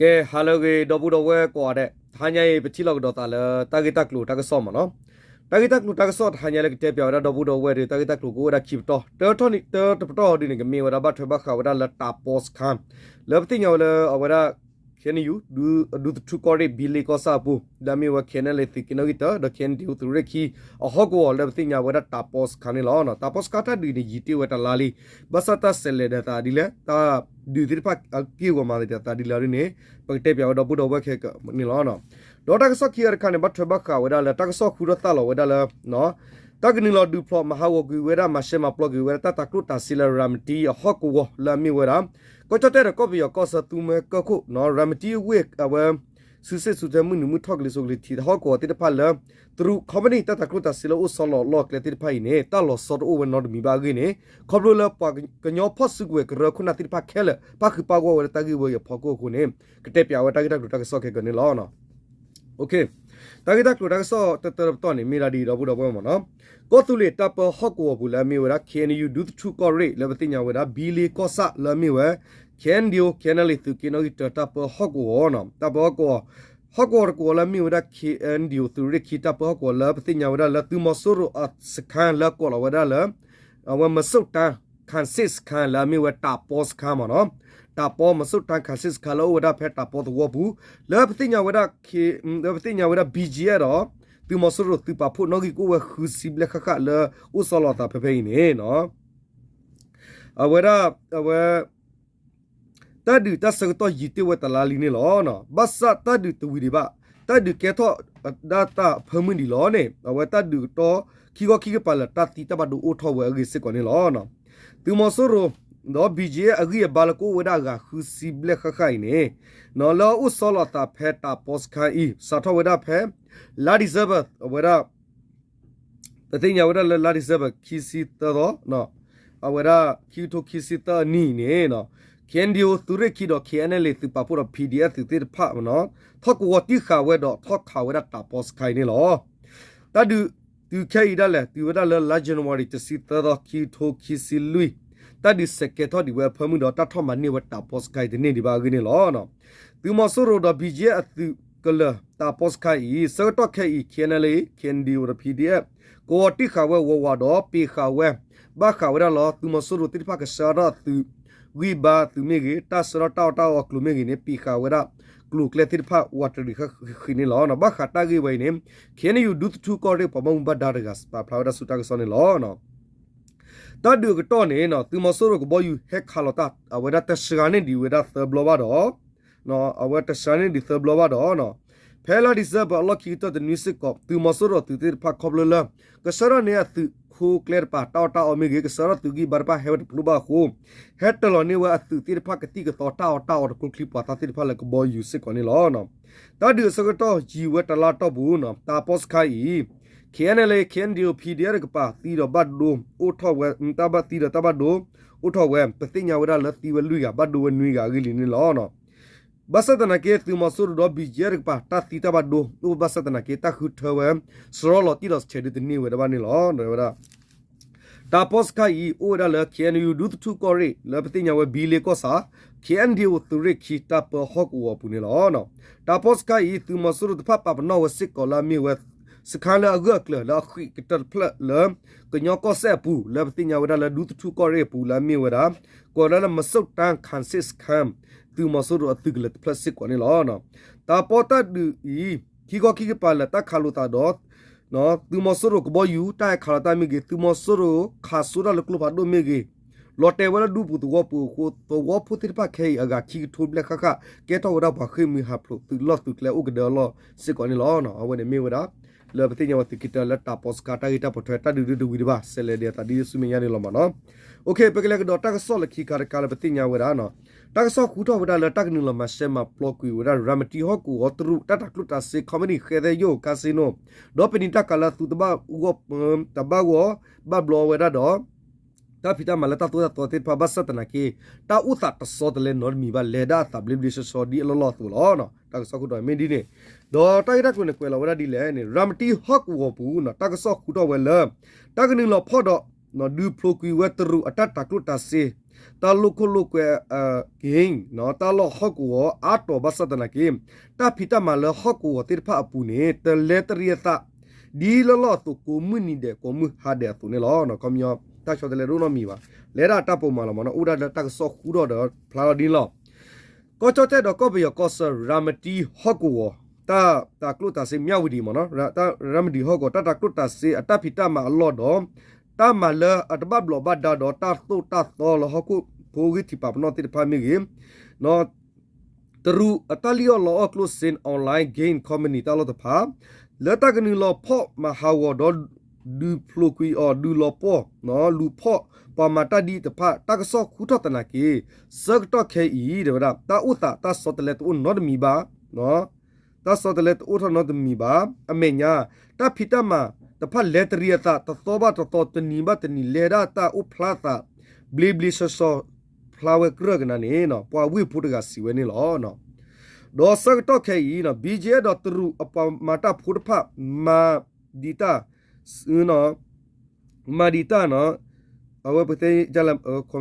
ကဲ ဟါလၢအဂ့ၤ ဒီပုၢ်ဒီဝဲၢ်ကိးဂၤဒဲး, တဟါညါအံၤ ပထံၣ်လိာ်ကဒီးသးလၢတၢ်ဂ့ၢ်တၢ်ကျိၤတၢ်ကစီၣ်မ့ၢ်နီၤ. တၢ်ဂ့ၢ်တၢ်ကျိၤတၢ်ကစီၣ်တဟါညါလၢကတဲပၠးဝဲဒၣ်ဒီပုၢ်ဒီဝဲၢ်ဒီး တၢ်ဂ့ၢ်တၢ်ကျိၤကအိၣ်ဝဲဒၣ်ခံပတီၢ်, တၢထီၣ်န့ၣ် တၢတပတီၢ်ဒုန့ၣ် ကမ့ၢ်ဝဲဒၣ်ဘၣ်ထွဲဘၣ်ဃးဝဲဒၣ်လၢတၢ်ပီစခါ လၢပသ့ၣ်ညါဝဲလၢအဝဲဒၣ် ခ့ၣ်အဲၣ်ယူၣ် ဒူသထူကီၢ်ရ့ၣ် ဘံလ့ကီၢ်ဆၣ်အပူၤ လၢအမ့ၢ်ဝဲ ခ့ၣ်အဲၣ်အဲၣ်လ့ သုးက့နီၣ်ဂံၢ်တၢ ဒီး ခ့ၣ်အဲၣ်ယူၣ် သုးရ့ၣ်ခံ အဟီၣ်ကဝီၤလၢပသ့ၣ်ညါဝဲဒၣ်တၢ်ပီစခါန့ၣ်လီၤ. တၢ်ပီစခါတၢ်ဒုးန့ၣ် ယံာ်တ့ၢ်ဝဲတလါလံ, ဘၣ်ဆၣ်တၢ်ဆဲးလဲၤဒီးသးဒ်လဲၣ်, တၢ်ဒုးသ့ၣ်တဖၣ်အက့ၢ်အဂီၤမၤသးဒ်လဲၣ်ဒ်န့ၣ် ပကတဲပၠးဝဲဒီပုၢ်ဒီဝဲၢ်ခဲကနံၣ်လီၤ. ဒီးတၢ်ကစီၣ်ခံဂၤတခါန့ၣ် ဘၣ်ထွဲဘၣ်ဃးဝဲဒၣ်လၢ တၢ်ကစီၣ်ဃုထီၣ်သၣ်လီၤဝဲဒၣ်လၢ တၢ်ကနုာ်လီၤဒုးဖျိးမၤဟးဂီၤကွံာ်ဝဲဒၣ် မၤရှဲမၤပျီကွံာ်ဝဲဒၣ်တၢ်တၤကျိၣ်တၤစ့လၢရၤမတံအဟီၣ်ကဝီၤလၢအမ့ၢ်ဝဲဒၣ် ကီၢ်ကၠီၣ်တဲၣ်ဒီးကီၢ်ပယီၤကီၢ်ဆၢသူမွဲကၢၢ်ခိၣ် ရၤမတံအဝ့ၢ်အဝဲ စုစ့ၣ်စုထွဲမုၢ်နုာ်မုၢ်ထီၣ်ကလံၤစိးကလံၤထံးဟီၣ်ကဝီၤသ့ၣ်တဖၣ်လၢ တရူး company တၢ်တၤကျိၣ်တၤစ့လၢအိၣ်ဆီလီၤလီၢ်ကျဲသ့ၣ်တဖၣ်အံၤန့ၣ် တၢ်လီၤဆီတအိၣ်ဝဲနီတမံၤဘၣ်အဂ့ၢ်န့ၣ် ခီဖျိလၢပှၤကညီဖီၣ်စုကဝဲၤကရၢခိၣ်နၢ်သ့ၣ်တဖၣ်ခဲလၢာ် ပၣ်ဃုာ်ပၣ်ဂီၢ်ဝဲလၢတၢ်ဂ့ၢ်ဝဲအံၤအဖီခိၣ်အဃိန့ၣ် ကတဲပၠးဝဲတၢ်ဂ့ၢ်တၢ်ကျိၤတၢ်ကစီၣ်ခဲကနံၣ်လီၤ. တၢ်ဂ့ၢ်တၢ်ကျိၤတၢ်ကစီၣ်တၢတပတီၢ်န့ၣ် မ့ၢ်ဒၣ်ဒ်အံၤဒီပုၢ်ဒီဝဲၢ်မ့ၢ်နီၤ, ကီၢ်သူလ့ၤတၢ်ပၢဟီၣ်ကဝီၤပူၤလၢအမ့ၢ်ဝဲဒၣ် ခ့ၣ်အဲၣ်ယူၣ် ဒူသထူကီၢ်ရ့ၣ် လၢပသ့ၣ်ညါဝဲဒၣ် ဘံလ့ကီၢ်ဆၣ်လၢအမ့ၢ်ဝဲ ခ့ၣ်အဲၣ်ယူၣ် ခ့ၣ်အဲၣ်အဲၣ်လ့ သုးက့နီၣ်ဂံၢ်တၢ တၢ်ပၢဟီၣ်ကဝီၤ, တၢ်ပၢဟီၣ်ကဝီၤ ဟီၣ်ကဝီၤတကဝီၤလၢအမ့ၢ်ဝဲဒၣ် ခ့ၣ်အဲၣ်ယူၣ် သုးရ့ၣ်ခံ တၢ်ပၢဟီၣ်ကဝီၤလၢပသ့ၣ်ညါဝဲဒၣ်လၢသုးမီၤစိရိၤအစခါလၢအကိးလီၤဝဲဒၣ်လၢ အဝဲမီၤစိၣ်တၢ် ခၣ်စ့ၣ်စခါလၢအမ့ၢ်ဝဲတၢ်ပီစခါမ့ၢ်နီၤ, တၢ်ပီမီၤစိၣ်တၢ် ခၣ်စ့ၣ်စခါ လၢအအိၣ်ဝဲဒၣ်ဖဲတၢ်ပီသဝီပူၤ လၢပသ့ၣ်ညါဝဲဒၣ် လၢပသ့ၣ်ညါဝဲဒၣ် ဘံကၠံအဲၣ် ဒီး သုးမီၤစိရိၤသုးပာ်ဖှိၣ်နီၣ်ဂံၢ်ကအိၣ်ဝဲဃုဆံဘျဲၣ်ဃၣ်ဃၣ်လၢအိၣ်ဆီလီၤအသးဖဲဖဲအံၤန့ၣ် အဝဲဒၣ် အဝဲ တၢ်ဒုးတၢ်ဆၢကတီၢ်ယံာ်တ့ၢ်ဝဲတလါလံန့ၣ်လီၤ. ဘၣ်ဆၣ်တၢ်ဒုးတဝံၤဒံးဘၣ်, တၢ်ဒုးကဲထီၣ်ဒၣ်တၢ်အဖၢမုၢ်ဒံးလီၤန့ၣ် အဝဲတၢ်ဒုးကတီၢ်ခံခီခံကပၤလၢတၢ်သံတၢ်ဘၣ်ဒိအိၣ်ထီၣ်ဝဲအဂ့ၢ်စ့ၢ်ကီးန့ၣ်လီၤ. သုးမီၤစိရိၤ ဒီး ဘံကၠံအဲၣ် အဂံၢ်အဘါလၢကအိၣ်ဝဲဒၣ်အဂၤဃုဆံဘျဲၣ်ဃၣ်ဃၣ်အံၤန့ၣ် လၢအအိၣ်ဆီလီၤအသးဖဲတၢ်ပီစခါအံၤ စးထီၣ်ဝဲဒၣ်ဖဲ လါ December အဝဲဒၣ် ပသ့ၣ်ညါဝဲဒၣ်လၢလါ December ခံဆံသၢသီ အဝဲဒၣ်ခံကထိခံဆံသၢအနံၣ်အံၤန့ၣ် ခ့ၣ်အဲၣ်ယူၣ် သုးရ့ၣ်ခံဒီး ခ့ၣ်အဲၣ်အဲၣ်လ့ သုးပာ်ဖှိၣ်ဒီး ပီၣ်ဒီအ့ၣ် သုးသ့ၣ်တဖၣ် ထီၣ်ကဝီၤတံၢ်ဃာ်ဝဲဒီးထီၣ်ခးဝဲဒၣ်တၢ်ပီစခါအံၤန့ၣ်လီၤ. တၢ်ဒုးတုၤခဲအံၤဒၣ်လဲာ် တုၤဝဲဒၣ်လၢလါ January တဆံသၢသီ ခံကထိခံဆံလွံၢ် တၢ်ဒုးစဲးကဲထီၣ်ဒံးဝဲအဖၢမုၢ်ဒီး တၢ်ထီၣ်မၤန့ၢ်ဝဲတၢ်ပီစခါအံၤတန့ၢ်ဒံးဘၣ်အဂ့ၢ်န့ၣ်လီၤ. သုးမီၤစိရိၤဒီး ဘံကၠံအဲၣ် အသုးကလၢၤတၢ်ပီစခါအံၤ ဆၢကတီၢ်ခဲအံၤ ခ့ၣ်အဲၣ်အဲၣ်လ့ ခ့ၣ်အဲၣ်ယူၣ် ဒီး ပီၣ်ဒီအ့ၣ် ကဝီၤတံၢ်ဃာ်ဝဲဝးဝးဒီးပ့ၤဃာ်ဝဲ ဘၣ်ဃးဝဲဒၣ်လီၤ သုးမီၤစိရိၤသ့ၣ်တဖၣ်ကဆှၢထီၣ်အသုး ဂံၢ်ဘါအသုးမ့ၢ်ဂ့ၤ တၢ်ဆှၢထီၣ်တၢ်အီၣ်တၢ်အီအကျိၤမ့ၢ်ဂ့ၤန့ၣ် ပ့ၤဃာ်ဝဲဒၣ်ကျိၤကျဲသ့ၣ်တဖၣ် ဝးတရံးဃ့န့ၣ်လီၤ. ဘၣ်ဃးတၢ်ဂ့ၢ်ဝဲအံၤန့ၣ် ခ့ၣ်အဲၣ်ယူၣ် ဒူသထူကီၢ်ရ့ၣ် ပှၤဘၣ်မူဘၣ်ဒါတဂၤ ပာ်ဖျါဝဲဒၣ်ဆူတၢ်ကစီၣ်န့ၣ်လီၤ. တၢ်ဒုးအကတီၢ်န့ၣ် သုးမီၤစိရိၤကဘီယူၤဟဲခးလီၤတၢ် အဝဲဒၣ်တစှၤန့ၢ်ဒံးဝဲဒၣ်သၢဘျီဘၣ်ဒီး အဝဲတစှၤန့ၢ်ဒံးသၢဘျီဘၣ်ဒီး ဖဲလါ December အလီၢ်ခံကတၢၢ်တနွံစ့ၢ်ကီး သုးမီၤစိရိၤအသုးသ့ၣ်တဖၣ်ခီဖျိလၢ ကဆှၢထီၣ်န့ၢ်အသုးခိကျဲတပၤ တၢ်အီၣ်တၢ်အီမ့ၢ်ဂ့ၤ ကဆှၢထီၣ်သုးဂံၢ်ဘါတဖၣ်ဟဲဝဲတဖျိဘၣ်အဃိ ဟဲတၢၤလီၤန့ၢ်ဝဲအသုးသ့ၣ်တဖၣ်ကသံၣ်ကသီတၢ်အီၣ်တၢ်အီတကျိချံ ပှၤသးသ့ၣ်တဖၣ်လၢကဘီယူၤစ့ၢ်ကီးန့ၣ်လီၤ. တၢ်ဒုးအဆၢကတီၢ်ယံာ်ဝဲတလါတီၢ်ပူၤ တၢ်ပီစခါအံၤ ခ့ၣ်အဲၣ်အဲၣ်လ့ ခ့ၣ်အဲၣ်ယူၣ် ပီၣ်ဒီအ့ၣ် တကပၤ သံဒီးဘၣ်ဒိအိၣ်ထီၣ်ဝဲ တၢ်ဘၣ်သံဒီးတၢ်ဘၣ်ဒိအိၣ်ထီၣ်ဝဲ ပသ့ၣ်ညါဝဲဒၣ်လၢသံဝဲလွံၢ်ဂၤ ဘၣ်ဒိဝဲနွံဂၤအဂ့ၢ်လံန့ၣ်လီၤ. ဘၣ်ဆၣ်သနာ်က့ သုးမီၤစိရိၤဒီး ဘံၣ်ကၠံၣ်အဲၣ် တကပၤ တၢ်သံတၢ်ဘၣ်ဒိအိၣ်ဘၣ်ဆၣ်သနာ်က့ တၢ်ဃုထၢဝဲ စရီလီၤတံၢ်လီၤဆဲးဒုတန့ၢ်ဝဲဒၣ်ဘၣ်န့ၣ်လီၤ. တၢ်ပီစခါအံၤ အိၣ်ဝဲဒၣ်လၢ ခ့ၣ်အဲၣ်ယူၣ် ဒူသထူကီၢ်ရ့ၣ် လၢပသ့ၣ်ညါဝဲဘံလ့ကီၢ်ဆၣ် ခ့ၣ်အဲၣ်ယူၣ် သုးရ့ၣ်ခံ တၢ်ပၢဟီၣ်ကဝီၤအပူၤန့ၣ်လီၤ. တၢ်ပီစခါအံၤ သုးမီၤစိရိၤတဖၣ်ပာ်ပနီၣ်ဝဲစ့ၢ်ကီးလၢအမ့ၢ်ဝဲ စခါလၢအဂၢၢ်အကျၢၤလၢအဃံးကတၢၢ်တဖျၢၣ်လၢ ကညီကီၢ်စဲၣ်အပူၤ လၢပသ့ၣ်ညါဝဲဒၣ်လၢဒူသထူကီၢ်ရ့ၣ်အပူၤလၢအမ့ၢ်ဝဲဒၣ် ကိးဝဲဒၣ်လၢ မီၤစိၣ်တၢ် ခၣ်စ့ၣ်စခါ သုးမီၤစိရိၤအသုးကလၢၤတဖျၢၣ်စ့ၢ်ကီးန့ၣ်လီၤ. တၢ်ပီတၢ်ဒုးအံၤ ခံခီခံကပၤလၢာ်တၢ်ခးလိာ်သးဒီး သုးမီၤစိရိၤကဘီယူၤ တၢ်ဟဲခးလီၤတၢ်မ့ၢ်ဂ့ၤ သုးမီၤစိရိၤခးစိတၢ်လၢကျိဖးဒိၣ်မ့ၢ်ဂ့ၤ လီၤတဲာ်ဝဲလၢဒူပူၤသဝီပူၤအဃိ သဝီဖိသ့ၣ်တဖၣ်ခဲအံၤအဂၤခံကထိဘျဲၣ်ဃၣ်ဃၣ် ကဲထီၣ်ဝဲဒၣ်ပှၤဃ့ၢ်မှံဟးဖျိးသုးလီၢ်သုးကျဲအိၣ်ကဒၢအလီၢ်စ့ၢ်ကီးန့ၣ်လီၤ. အဝဲန့ၣ်မ့ၢ်ဝဲဒၣ် လၢပသ့ၣ်ညါဝဲသုးက့တၢလၢတၢ်ပီစခါတၢ်ဂ့ၢ်တၢ်ပိာ်ထွဲ တၢ်ဒုးဒုတဝံၤတဘၣ် ဆဲးလဲၤဒံးအသးဒ်ဆူမဲာ်ညါန့ၣ်လီၤမ့ၢ်နီၤ. ပကလဲၤကဒီးတၢ်ကစီၣ်လၢခံခါတခါလၢပသ့ၣ်ညါဝဲဒၣ် တၢ်ကစီၣ်ဃုထီၣ်ဝဲဒၣ်လၢတၢ်ကနုာ်လီၤမၤရှဲမၤပျီကွံာ်ဝဲဒၣ် ရၤမတံဟီၣ်ကဝီၤတရူး တၢ်တၤကျိၣ်တၤစ့ ခီပနံၣ် ဃဲသဲယိၣ် casino ဒီးပနံာ်တၢ်ကၤလၢအသူ တဘၣ်ဂီၢ်ဘၣ်ဘျီဝဲဒၣ်ဒီး တၢ်ဖံးတၢ်မၤလၢတၢ်သိၣ်တၢ်သီသ့ၣ်တဖၣ် ဘၣ်ဆၣ်သနာ်က့ တၢ်အိၣ်သးတစီတလဲနီတမံၤဘၣ် လဲၤဒၣ်အသးဘျ့ဘျ့ဆှီဆှီဒ်အလီၢ်လီၢ်အသိးလီၤ. တၢ်ကစီၣ်ခိၣ်တီမ့ၢ်ဒ်န့ၣ် ဒီးတၢ်ဂ့ၢ်တၢ်ကျိၤန့ၣ် ကွဲးလီၤဝဲဒၣ်ဒ်လဲၣ်န့ၣ် ရၤမတံဟီၣ်ကဝီၤပူၤ တၢ်ကစီၣ်ဃုထီၣ်ဝဲလၢ တၢ်ကနုာ်လီၤဖီၣ်ဒီး ဒုးဖျိကွံာ်ဝဲတရူးအတၢ်တၤကျိၣ်တၤစ့ တၢ်လိာ်ခိၣ်လိာ်ကွဲ game တၢ်လီၢ်ဟီၣ်ကဝီၤအါတီၤဘၣ်ဆၣ်သနာ်က့ တၢ်ဖံးတၢ်မၤလၢဟီၣ်ကဝီၤသ့ၣ်တဖၣ်အပူၤန့ၣ် တလဲတရံးအသး ဒ်လၢလီၢ်အသိး ကိးမုၢ်နံၤဒဲး ကိးမုၢ်ဟါဒဲးအသိးန့ၣ်လီၤ. ခီပညီ တၢ်ဆီတလဲတအိၣ်နီတမံၤဘၣ်. လဲၤဒၣ်တၢ်ပိာ်မၤလီၤမ့ၢ်နီၤ အိၣ်ဒၣ်လၢတၢ်ကစီၣ်ဃူထီၣ်ဒီးဖျါလီၤဒ်န့ၣ်လီၤ. ကီၢ်ကၠီၣ်တဲၣ်ဒီးကီၢ်ပယီၤကီၢ်ဆၢ ရၤမတံဟီၣ်ကဝီၤ တၢ်တၤကျိၣ်တၤစ့ မၠၣ်ဝတံၤမ့ၢ်နီၤ ရၤမတံဟီၣ်ကဝီၤ တၢ်တၤကျိၣ်တၤစ့အတၢ်ဖံးတၢ်မၤအလီၢ်ဒီး တၢ်မၤလၢအတဘၣ်ဘျီးဘၣ်ဒါဒီးတၢ်သိၣ်တၢ်သီလၢဟီၣ်ခိၣ်ဖိအဂံၢ်ထံးပာ်ပနီၣ်သ့ၣ်တဖၣ်မ့ၢ်ဂ့ၤ တရူးအတၢ်လံၣ်အီၣ်လီအီၣ်ကျိၣ်စ့ online game company တၢ်လီၢ်တဖၣ် လၢတၢ်ကနုာ်လီၤဖီၣ်မၤဟးဂီၤဒီး ဒုးဖျိးကွံာ်အီၤ ဒုးလီၤပှီၢ် လူၤဖီၣ် ပှၤမၤတၢ်ဒ်တဖၣ် တၢ်ကစီၣ်ဃူထီၣ်သနာ်က့ ဆၢကတီၢ်ခဲအံၤ တဲဝဲဒၣ် တၢ်အိၣ်သးတၢ်ဆီတလဲတအိၣ်နီတမံၤဘၣ် တၢ်ဆီတလဲတအိၣ်ထီၣ်နီတမံၤဘၣ်. အမဲာ်ညါ တၢ်ဖံးတၢ်မၤတဖၣ်လဲၤတရံးအသး တသီဘၣ်တသီ တနံၤဘၣ်တနံၤ လဲၤဒၣ်တၢ်အိၣ်ဖျါသး ဘျ့ဘျ့ဆှီဆှီ ဖျါဝဲကြၢးကနၤန့ၣ် ပှၤဝ့ၢ်ဖိတဂၤစံးဝဲန့ၣ်လီၤ. ဒီးဆၢကတီၢ်ခဲအံၤ ဘံကဲဒီးတရူးအပှၤမၤတၢ်ဖိတဖၣ် မၤဒံးတၢ် မၤဒံးတၢ် အဝဲပတဲ တဖၣ် ဖံ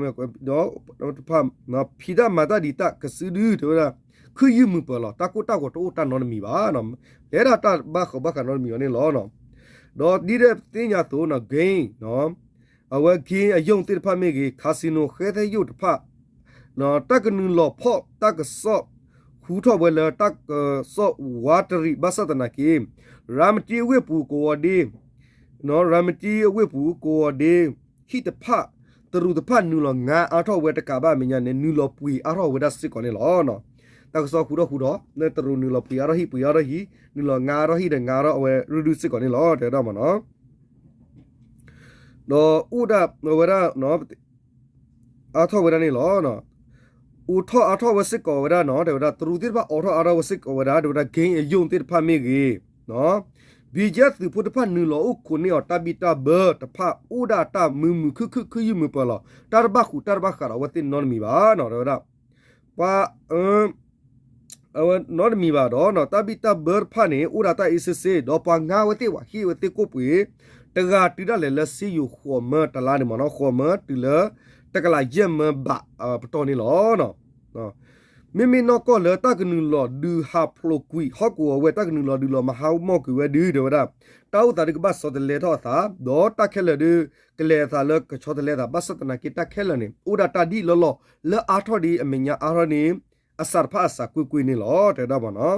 းတၢ်မၤတၢ်ဒံးတၢ်ကစုဒု တဲဝဲဒၣ် ခုယုၢ်မုာ်ပၢၤလီၤ တၢ်ကိၢ်တၢ်ဂီၤတအိၣ်တၢ်နီတမံၤဘၣ် လဲၤဒၣ်တၢ်ဘၣ်ဃးဘၣ်ဃးနီတမံၤဘၣ်န့ၣ်လီၤ. ဒီးဒ်ဒီးပသ့ၣ်ညါအသိး game အဝဲ game အယိာ်သ့ၣ်တဖၣ်မ့ၢ်ဂ့ၤ casino ဃဲသဲယိာ်တဖၣ် တၢ်ကနုာ်လီၤဖီၣ်တၢ်ကစီၣ် ဃူထီၣ်ဝဲလၢတၢ်ကစီၣ်ဝးတရံးဘၣ်ဆၣ်သနာ်က့ ရၤမတံအဝ့ၢ်ပူၤကဝီၤဒ့ ရၤမတံအဝ့ၢ်ပူၤကဝီၤဒ့ ဟံၣ်တဖၣ် တရူးတဖၣ်နုာ်လီၤငါအါထီၣ်ဝဲတကးဘၣ်အမဲာ်ညါန့ၣ် နုာ်လီၤပှ့ၤအါထီၣ်ဝဲဒၣ်စ့ၢ်ကီးန့ၣ်လီၤ. တၢ်ကစီၣ်ဃူထီၣ်ဃူထီၣ် လၢတရူးနုာ်လီၤပှ့ၤအါထီၣ်ဟံၣ် ပှ့ၤအါထီၣ်ဟံၣ် နုာ်လီၤငါအါထီၣ်ဟံၣ်ဒီးငါအါထီၣ်အဝဲရုၢ်ရုၢ်စ့ၢ်ကီးန့ၣ်လီၤ တဲဝဲဒၣ်မ့ၢ်နီၤ. ဒီးအိၣ်ဒၣ်ဝဲဒၣ် အါထီၣ်ဝဲဒၣ်န့ၣ်လီၤ. အိၣ်ထီၣ်အါထီၣ်ဝဲစ့ၢ်ကီးဝဲဒၣ်နီၤ တဲဝဲဒၣ် တရူးသ့ၣ်တဖၣ်အိးထီၣ်အါထီၣ်ဝဲစ့ၢ်ကီးဝဲဒၣ် တဲဝဲဒၣ် game အယိာ်သ့ၣ်တဖၣ်မ့ၢ်ဂ့ၤ ဘံကဲသုးဖိတဖၣ် နုာ်လီၤအိၣ်ခိးန့ၢ်အီၤတၢ်ဘံၣ်တၢ်ဘၢတဖၣ် အိၣ်ဒၣ်တၢ်မုာ်မုာ်ခုၣ်ခုၣ် ခုယုၢ်မုာ်ပၢၤလီၤ တၢ်တဘၣ်ဃုာ်တၢ်တဘၣ်ဃးဒီးအဝဲသ့ၣ်နီတမံၤဘၣ်နီၤ တဲဝဲဒၣ် ပှၤ အဝဲနီတမံၤဘၣ်ဒီး တၢ်ဘံၣ်တၢ်ဘၢတဖၣ်န့ၣ် အိၣ်ဒၣ်တၢ်အ့စ့စ့ ဒီးပှၤငါဝဲသ့ၣ် ပှၤဟ့ၣ်ဝဲသ့ၣ်ကိၣ်ပှ့ၤ တဂၤတုၤဒၣ်လဲာ်လၢစ့ယိၤဃိးမၢတလါန့ၣ်မ့ၢ်နီၤ ဃိးမၢတုၤလၢ တကလးယဲၢ်မၢဘးပတီၢ်န့ၣ်လီၤ. မ့မ့ၢ်နီၢ်ကီၢ်လၢတၢ်ကနုာ်လီၤဒုးဟးဖျိးကွံာ်ဟီၣ်ကဝီၤဝဲ တၢ်ကနုာ်လီၤဒုးလီၤမၤဟးမီၢ်ကွံာ်ဝဲဒုး တဲဝဲဒၣ် တၢ်အိၣ်သးဒုးကဘၣ်ဆီတလဲထီၣ်အသး ဒီးတၢ်ခဲလၢာ်ဒုး ကလဲၤအသးလၢကဆီတလဲအသး ဘၣ်ဆၣ်သနာ်က့တၢ်ခဲလၢာ်န့ၣ် အိၣ်ဒၣ်တၢ်ဒ်လီၢ်လီၢ် လၢအါထီၣ်ဒ်အမဲာ်ညါအါထီၣ်န့ၣ် အစးတဖၣ်အစးကွ့ၢ်ကွ့ၢ်န့ၣ်လီၤ တဲဝဲဒၣ်မ့ၢ်နီၤ.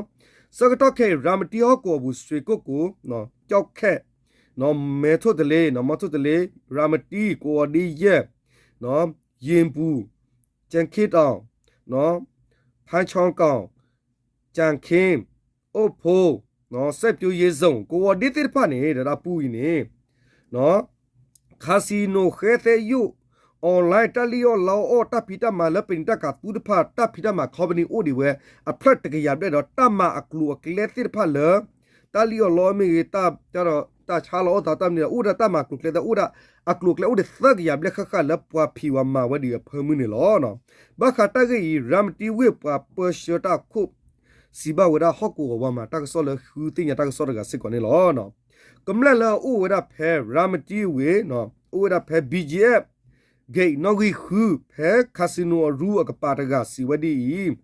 ဆၢကတီၢ်ခဲအံၤ ရၤမတံဟီၣ်ကဝီၤပူၤ စွ့ၣ်ကိၣ်ကိၤ ကၠီၣ်ခဲၣ် မဲထိၣ်တလ့ မီထိၣ်တလ့ ရၤမတံ ကဝီၤဒ့ယဲၢ် ယ့ၣ်ပူၤ ကၠၣ်ခ့တီၣ် ဖါဆီကီၣ် ကၠၣ်ခ့ အိၣ်ဖိ စဲးပၠိယ့ၣ်စိၣ် ကဝီၤဒ့သ့ၣ်တဖၣ်န့ၣ် တဲဝဲဒၣ်ပူအံၤန့ၣ် casino ဃဲသဲယိာ် online တၢ်လံၣ်အီၣ်လီအီၣ် တၢ်ဖံးတၢ်မၤလၢပနံာ်တၢ်ကၤသူတဖၣ် တၢ်ဖံးတၢ်မၤ company အိၣ်ဒံးဝဲ အဖျၢၣ်တကယၤဘျဲၣ်ဒီး တၢ်မၤအကျိၤအကျဲသ့ၣ်တဖၣ်လၢ တၢ်လံၣ်အီၣ်လီအီၣ်မ့ၢ်ဂ့ၤ တၢ်ဆါလီၤအီၣ်သးတၢ်မနုၤ အိၣ်ဒၣ်တၢ်မၤကျိၤကျဲသ့ၣ် အိၣ်ဒၣ်အကျိၤအကျဲအိၣ်ဒံးသၢကယၤဘျဲၣ်ဃၣ်ဃၣ် လၢပှၤဖံးဝဲမၤဝဲဒံးအဖၢမုၢ်န့ၣ်လီၤ. ဘၣ်ဃးတၢ်ဂ့ၢ်အံၤ ရၤမတံဝ့ၢ်ပှၤပၢဆှၢတၢ်အခိၣ် စံးဘၣ်ဝဲဒၣ်ဟီၣ်ကဝီၤပှၤမၤတၢ်ကစီၣ်လၢဃုသ့ၣ်ညါတၢ်ကစီၣ်တဂၤစ့ၢ်ကီးန့ၣ်လီၤ. ကမျၢၢ်လၢအအိၣ်ဝဲဒၣ်ဖဲရၤမတံဝ့ၢ် အိၣ်ဝဲဒၣ်ဖဲ ဘံကၠ့ ဂ့ၢ်နီၣ်ဂံၢ်ဃု ဖဲ casino အရူအကပၤတဂၤစံးဝဲဒ်အံၤ,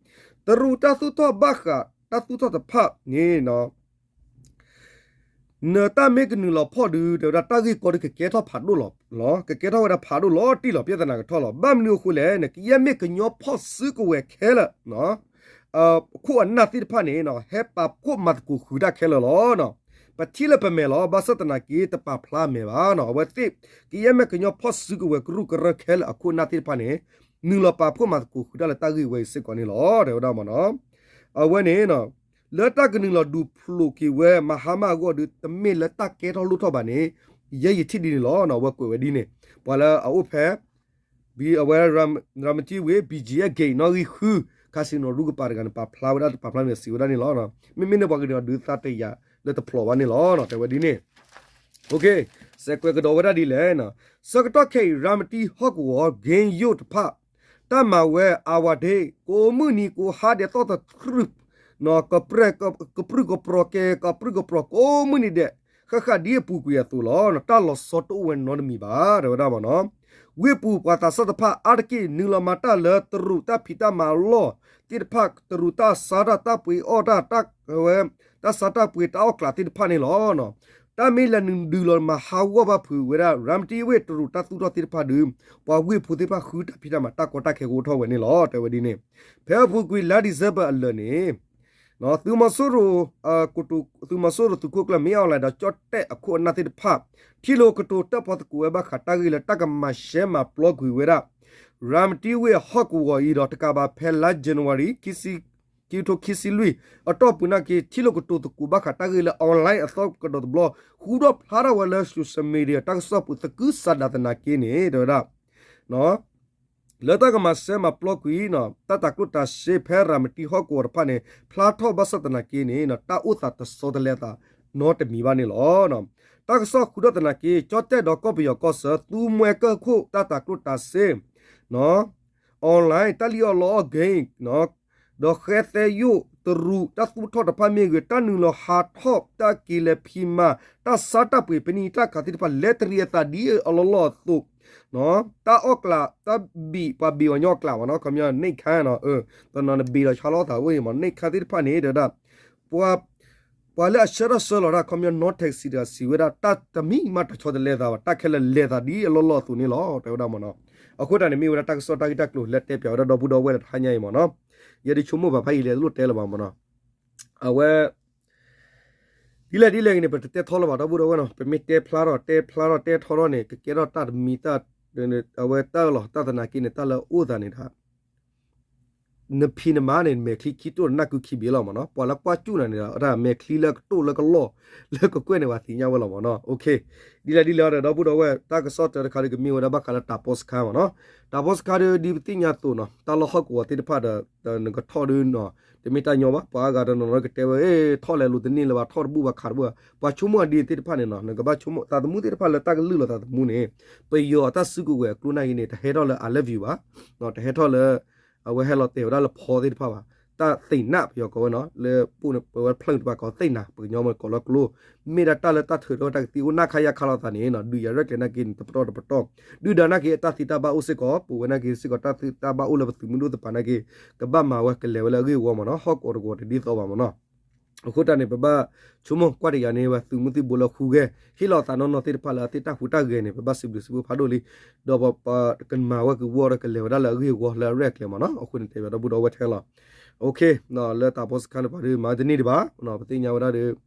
တရူးတၢ်သူၣ်ထီၣ်ဘၣ်ဃး တၢ်သူၣ်ထီၣ်တဖၣ်န့ၣ် နတၢ်မ့ၢ်ကနုာ်လီၤဖီၣ်ဒုး တဲဝဲဒၣ်တၢ်ဂ့ၢ်ကီဒုးကကဲထီၣ်ဖးဒိၣ်လီၤ, ကကဲထီၣ်ဝဲဒၣ်ဖးဒိၣ်လီၤတံၢ်လီၤ ပြဿနာကထီၣ်လီၤ. ဘၣ်မနုၤအဃိလဲၣ်န့ၣ် ကယဲၢ်မ့ၢ်ကညီဖီၣ်စုကဝဲၤခဲလၢာ် အခိၣ်အနၢ်သ့ၣ်တဖၣ်န့ၣ် ဟဲပာ်ဖှိၣ်မၤသကိးဃုာ်တၢ်ခဲလၢာ်လီၤ. ပထံၣ်လၢပမဲာ်လီၤ. ဘၣ်ဆၣ်သနာ်က့ တပာ်ဖျါမဲာ်ဘၣ်. အဝဲသ့ၣ် ကယဲၢ်မ့ၢ်ကညီဖီၣ်စုကဝဲၤကရူၢ်ကရၢခဲလၢာ်အခိၣ်အနၢ်သ့ၣ်တဖၣ်န့ၣ် နုာ်လီၤပာ်ဖှိၣ်မၤသကိးဃုာ်တၢ်လၢတၢ်ဂ့ၢ်ဝဲအံၤစ့ၢ်ကီးန့ၣ်လီၤ. တဲဝဲဒၣ်မ့ၢ်နီၤ အဝဲန့ၣ် လၢတၢ်ကနုာ်လီၤဒုးဖျိးက့ၤဝဲ မၤဟါမၢ်အဂီၢ်ဒီး တမ့ၢ်လၢတၢ်ကဲထီၣ်လိၣ်ထီၣ်ဘၣ်န့ၣ် ယဲယထံၣ်ဒ်န့ၣ်လီၤ. အဝဲကွဲးဝဲဒ်န့ၣ် ပှၤလၢအအိၣ်ဖဲ ဘံ အဝဲ ရၤမတံဝ့ၢ် ဘံကၠ့ ဂ့ၢ်နီၣ်ဂံၢ်ဃု casino ရူကပၤတဂၤန့ၣ် ပာ်ဖျါဝဲဒၣ် ပာ်ဖျါန့ၣ် စံးဝဲဒၣ်န့ၣ်လီၤ. မ့မ့ၢ်န့ၣ်ပှၤကဒုးဒုးသးတယာ်လၢတဖျိးဘၣ်န့ၣ်လီၤ. တဲဝဲဒ်န့ၣ် စဲးကွဲးကဒီးဝဲဒၣ်ဒ်လဲၣ်. ဆၢကတီၢ်ခဲအံၤ ရၤမတံဟီၣ်ကဝီၤ ဂ့ၢ်ယိာ်တဖၣ် တၢ်မၤဝဲ အဝၤဒ့ ကိးမုၢ်နံၤကိးဟါဒဲးသီၣ်တထြူး ကပြူၢ်ကပြီၤကဲ ကပြူၢ်ကပြီၤ ကိးမုၢ်နံၤဒဲး ဃၣ်ဃၣ်ဒ်အပူၤကွံာ်အသိးလီၤ. တၢ်လီၤဆီတအိၣ်ဝဲနီတမံၤဘၣ် တဲဝဲဒၣ်မ့ၢ်နီၤ. ဝ့ၢ်ပူၤပှၤသးစၢ်တဖၣ်အါတက့ၢ် နုာ်လီၤမၤတၢ်လၢတရူးတၢ်ဖံးတၢ်မၤအလီၢ်သ့ၣ်တဖၣ်, တရူးတၢ်ဆါတၢ် တၢ်ပှ့ၤအီၣ်တၢ်, တၢ်ဝဲ, တၢ်ဆါတၢ်ပှ့ၤတၢ်အီၣ်ကျးသ့ၣ်တဖၣ်န့ၣ်လီၤ. တၢ်မ့ၢ်လဲၤနုာ်ဒုးလီၤမၤဟးဂီၤဘၣ်ဖုးဝဲဒၣ် ရၤမတံဝ့ၢ်တရူးတၢ်သူၣ်ထီၣ်သ့ၣ်တဖၣ်ဒီး ပှၤဝ့ၢ်ဖိသ့ၣ်တဖၣ်ဃုတၢ်ဖံးတၢ်မၤတၢ်ကီတၢ်ခဲကအိၣ်ထီၣ်ဝဲန့ၣ်လီၤ တဲဝဲဒ်န့ၣ်. ဖဲအပူၤကွံာ်လါ December အလၢာ်န့ၣ် သုးမီၤစိရိၤ, သုးမီၤစိရိၤသုးခိၣ်ကျၢၢ် မ့ၢ်အီၣ်လဲၣ်ဒီး ကၠီၣ်တဲၣ်အခိၣ်အနၢ်သ့ၣ်တဖၣ် ထံၣ်လိာ်ကတိၤတၢၣ်ပီၣ်သကိးဝဲဘၣ်ဃးတၢ်ဂ့ၢ်လၢတၢ်ကမၤရှဲမၤပျီကွံာ်ဝဲဒၣ် ရၤမတံဝ့ၢ်ဟီၣ်ကဝီၤအံၤဒီး တကးဘၣ်ဖဲလါ January ခံကထိခံဆံလွံၢ် အတီၢ်ပူၤနာ်က့ ထံၣ်လိာ်ကတိၤသကိးဘၣ်ဃးတၢ်ဂ့ၢ်လၢ online အသီကဒီးတဘျီ ဃုထီၣ်ဖျါထီၣ်ဝဲလၢ social media တၢ်ကစီၣ်ပူၤသကုၤဆးဒးသနာ်က့န့ၣ် တဲဝဲဒၣ် လၢတၢ်ကမၤရှဲမၤပျီကွံာ် တၢ်တၤကျိၣ်တၤစ့ဖဲရၤမတံဟီၣ်ကဝီၤတဖၣ်န့ၣ် ဖျါထီၣ်ဘၣ်ဆၣ်သနာ်က့န့ၣ် တၢ်အိၣ်သးတဆီတလဲအသးနီတမံၤဘၣ်န့ၣ်လီၤ. တၢ်ကစီၣ်ဃုထီၣ်သနာ်က့ ကၠီၣ်တဲၣ်ဒီးကီၢ်ပယီၤကီၢ်ဆၢ သူမှဲကၢၢ်ခိၣ်တၢ်တၤကျိၣ်တၤစ့ online တၢ်လံၣ်အီၣ်လီအီၣ် game ဒီးဃဲသဲယိၣ်တရူးတၢ်သူၣ်ထီၣ်တဖၣ်မ့ၢ်ဂ့ၤ တၢ်နုာ်လီၤဟးထီၣ်တၢ်က့ၤလဲၤဖံးမၤ တၢ်ဆါတၢ်ပှ့ၤပနံာ်တၢ်ခးသ့ၣ်တဖၣ် လဲၤတရံးအသးဒ်အလီၢ်လီၢ်အသိး တၢ်အီၣ်ကျး တၢ်ဘံး ပှၤဘံးအီၤညီအီၣ်ကျးမ့ၢ်နီၤ ခီပညီန့ၣ်ခါနီၤ တနီၤနဘံးဒီးဆါလီၤသးအိၣ်အံၤမ့ၢ် န့ၣ်ခါသ့ၣ်တဖၣ်န့ၣ် တဲဝဲဒၣ် ပှၤလၢအဆှၢထီၣ်ဆှၢလီၤတၢ် ခီပညီ နီၢ်ထဲးစံးတဂၤစံးဝဲဒၣ် တၢ်တမံၤမးတဆီတလဲသးဘၣ် တၢ်ခဲလၢာ်လဲၤသးဒ်အလီၢ်လီၢ်အသိးန့ၣ်လီၤ တဲဝဲဒၣ်မ့ၢ်နီၤ. အဃိတၢ်န့ၣ်မ့ၢ်ဝဲဒၣ်တၢ်ကစီၣ်တၢ်ဂ့ၢ်တၢ်ကျိၤလၢတဲပၠးဝဲဒၣ်ဒီပုၢ်ဒီဝဲၢ်လၢတဟါညါအံၤမ့ၢ်နီၤ. ယဲဒ်ဆိကမိၣ်ဘၣ်ဖးယံာ်လဲၣ်လိၣ်တဲလၢၤဘၣ်မ့ၢ်နီၤ. အဝဲ ဒ်လဲၣ်ဒ်လဲၣ်ဂ့ၤန့ၣ် ပတတဲထီလၢၤဘၣ် ဒီပုၢ်ဒီဝဲၢ်နီၤ ပမ့ၢ်တဲဖျါထီၣ် တဲဖျါထီၣ် တဲထီထီၣ်န့ၣ် ကကဲထီၣ်တၢ်တမံၤတၢ် အဝဲတၢ်လီၤ တၢ်သနာ်က့န့ၣ် တၢ်လၢအအိၣ်သးန့ၣ်ဒၣ် နဖံးနမၤန့ၣ် မဲာ်ချံခံတိၢ်နၢ်ကုခံဘ့ၣ်လီၤမ့ၢ်နီၤ ပှၤလၢကွၢ်စူၣ်နၤန့ၣ်ဒီး တၢ်မဲာ်ချံလၢကတိၢ်လၢကလီၢ် လၢကကွဲၢ်န့ၣ် ပှၤသ့ၣ်ညါဝဲလီၤမ့ၢ်နီၤ. ဒ်လဲၣ်ဒ်လဲၣ်ဒီး ဒီပုၢ်ဒီဝဲၢ် တၢ်ကစီၣ်တၢတခါဒီးကမ့ၢ်ဝဲဒၣ်ဘၣ်ဃးလၢတၢ်ပီစခါမ့ၢ်နီၤ. တၢ်ပီစခါဒီး ဒ်ပသ့ၣ်ညါအသိးနီၤ တၢ်လီၢ်ဟီၣ်ကဝီၤသ့ၣ်တဖၣ်ဒီး နကထီၣ်ဒုနီၤ တမ့ၢ်တၢ်ညီဘၣ် ပှၤအါဂၤတနီၤနီၤကတဲဝဲ ထီၣ်လဲၤလိာ်တန့ၢ်လၢၤဘၣ် ထီၣ်တဘူၣ်ဘၣ်ခးတဘူၣ်ဘၣ် ပှၤဆိကမိၣ်အဒ်သ့ၣ်တဖၣ်န့ၣ်နီၤ နကဘၣ်ဆိကမိၣ် သးသမူသ့ၣ်တဖၣ်လၢတၢ်ကလုၢ်လီၤသးသမူန့ၣ် ပယီၤအတၢ်စုကဝဲၤအကျိၤနာ်က့န့ၣ် တဟဲထီၣ်လၢ I love you ဘၣ် တဟဲထီၣ်လၢ အဝဲဟဲလီၤတဲာ်ဝဲဒၣ်လၢဖီသ့ၣ်တဖၣ်ဘၣ် တၢ်သ့ၣ်နးပယီၤကိးဝဲနီၤ လၢပအိၣ်န့ၣ် ပဝဲဖျၢၣ်တဖၣ်ကိးသ့ၣ်နး ပကညီမ့ၢ်ကိးလၢကျိ မ့ၢ်ဒၣ်တၢ်လၢတၢ်ထုးထီၣ်တၢ်ကသံၣ်အိၣ်နၢ်ခါယၢ်ခါလိာ်သးန့ၣ်နီၤ ဒုးယၤရဲၣ်ကျဲၤနာ်က့န့ၣ် တပတီၢ်တပတီၢ် ဒုၣ်ဒါနာ်က့အတၢ်သံတၢ်ဘၣ်အိၣ်စ့ၢ်ကီး ပဝဲနာ်က့စ့ၢ်ကီးတၢ်သံတၢ်ဘၣ်အိၣ်လၢပသုးမုၢ်ဒိၣ်သပှၢ်နာ်က့ ကဘၣ်မၤဝဲကလဲၤဝဲလၢအဂ့ၢ်အဝီမ့ၢ်နီၤ ဟီၣ်ကဝီၤတကဝီၤတဒ်သိးဘၣ်မ့ၢ်နီၤ. အဃိတၢ်န့ၣ် ပဘၣ်ဆိကမိၣ်ကွၢ်တယၤန့ၢ်ဝဲသုးမုၢ်သံၣ်ဘိလၢဃုဂဲၤ ဟ့ၣ်လီၤသးနီၢ်နီၢ်သ့ၣ်တဖၣ်လၢအသ့ၣ်တၢ်ဟူးတၢ်ဂဲၤန့ၣ် ပဘၣ်စံးဘျုးစံးဖှိၣ်ဖးဒိၣ်လံ ဒီးပကမၤဝဲကဝီၤဒီးကလဲၤဝဲဒၣ်လၢအဂ့ၢ်အဝီလၢအရဲၣ်ကျဲၤမ့ၢ်နီၤ အဃိန့ၣ်တဲဝဲဒီပုၢ်ဒီဝဲၢ်ထဲလီၤ. လၢတၢ်ပီစခါန့ၣ်ပှၤဒုးမၤတန့ၢ်ဒံးဘၣ် ပသ့ၣ်ညါဝဲဒၣ်ဒီး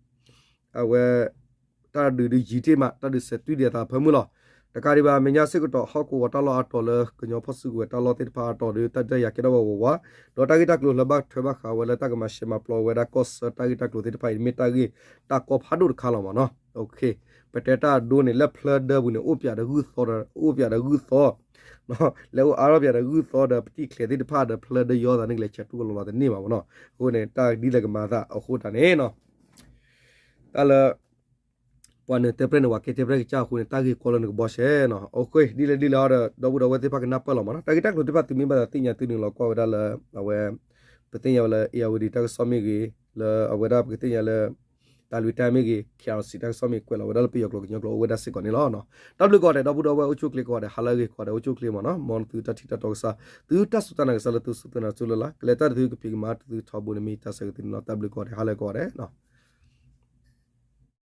အဝဲ တၢ်ဒုးဒုးယံၤတ့ၢ်မး တၢ်ဒုးစဲးတွံၢ်ဒံးအသးဖၢမုၢ်လီၤ. တကးဒံးဘၣ် အမဲာ်ညါစ့ၢ်ကတီၢ် ဟီၣ်ကဝီၤတၢ်လီၢ်အါတီၤလၢကညီဖီၣ်စုကဝဲၤတၢ်လီၢ်သ့ၣ်တဖၣ်အါတီၤဒီး တၢ်ဒုးတၢ်ယၤကဲထီၣ်ဝဲဝးဝး ဒီးတၢ်ဂ့ၢ်တၢ်ကျိၤလၢဘၣ်ထွဲဘၣ်ဃးဝဲလၢတၢ်ကမၤရှဲမၤပျီဝဲဒၣ်ကီၢ်ဆၢတၢ်ဂ့ၢ်တၢ်ကျိၤသ့ၣ်တဖၣ်အံၤ မ့ၢ်တၢ်ဂ့ၢ်တၢ်ကီဖးဒိၣ်တခါလီၤမ့ၢ်နီၤ. ပတဲတၢ်အဒိန့ၣ် လၢဖျၢၣ်ဒၢပူၤန့ၣ် အိၣ်ပၠးဒီးဂုၢ်သီဒီး အိၣ်ပၠးဒီးဂုၢ်သီ လဲၤအိၣ်အါထီၣ်ပၠးဒီးဂုၢ်သီဒီး ပတံၣ်ချဲသ့ၣ်တဖၣ်ဒီး ဖျၢၣ်ဒၢယီသးန့ၣ်ကလဲၤဆဲးတူၢ်ကလီၤလီၤတန့ၢ်ဘၣ်မ့ၢ်နီၤ. အဃိန့ၣ် တၢ်ဒ်လဲၣ်ကမၤသးအဃိတၢ်န့ၣ်နီၤ တၢ်လၢ ပှၤနၢၤတဲပြဲၢ်န့ၣ် ပှၤကဲတဲပြဲၢ်ကစၢ်အဃိန့ၣ် တၢ်ဂ့ၢ်ကီလၢနကဘှီရှဲနီၤ. ဒ်လဲၣ်ဒ်လဲၣ်ဒီး ဒီပုၢ်ဒီဝဲၢ်သ့ၣ်တဖၣ်ကနၢ်ပၢၢ်လီၤမ့ၢ်နီၤ. တၢ်ဂ့ၢ်တၢ်ကျိၤသ့ၣ်တဖၣ်သုမ့ၢ်ဘၣ်သးသ့ၣ်ညါသုနုာ်လီၤကွၢ်ဝဲဒၣ်လၢ အဝဲ ပသ့ၣ်ညါဝဲလၢ အ့ၣ်ယၣ်ဝတံၤ တၢ်ကစီၣ်မ့ၢ်ဂ့ၤ လၢအဝဲဒၣ်ပကသ့ၣ်ညါလၢ တၢ်လွံၢ်တၢ်မ့ၢ်ဂ့ၤ ခ့ၣ်အၣ်အီၣ်စံၣ် တၢ်ကစီၣ်မ့ၢ်ဂ့ၤ ကွဲးလီၤဝဲဒၣ်လၢပယီၤကျိာ်ကညီကျိာ်အိၣ်ဝဲဒၣ်စ့ၢ်ကီးန့ၣ်လီၤ. တၢ်ဘျုးကိးဂၤဒဲး ဒီပုၢ်ဒီဝဲၢ်အိၣ်ဆူၣ်အိၣ်ချ့ကိးဂၤဒဲး ဟါလၢအဂ့ၤကိးဂၤဒဲး အိၣ်ဆူၣ်အိၣ်ချ့မ့ၢ်နီၤ. မ်သုတၢ်ထံၣ်တၢ်တီကစၢ် သုတၢ်စူၢ်တၢ်နာ်ကစၢ်လၢသုစူၢ်သုနာ်ကစၢ်လၢ်လၢ် ကလဲၤတၢ်တသုကဖံးကမၤတသုထီဘိန့ၣ်မ့ၢ်တၢ်ဆၢဂ့ၤသုန့ၣ်လီၤ. တၢ်ဘျုးကိးဂၤဒဲး ဟါလၢအဂ့ၤကိးဂၤဒဲး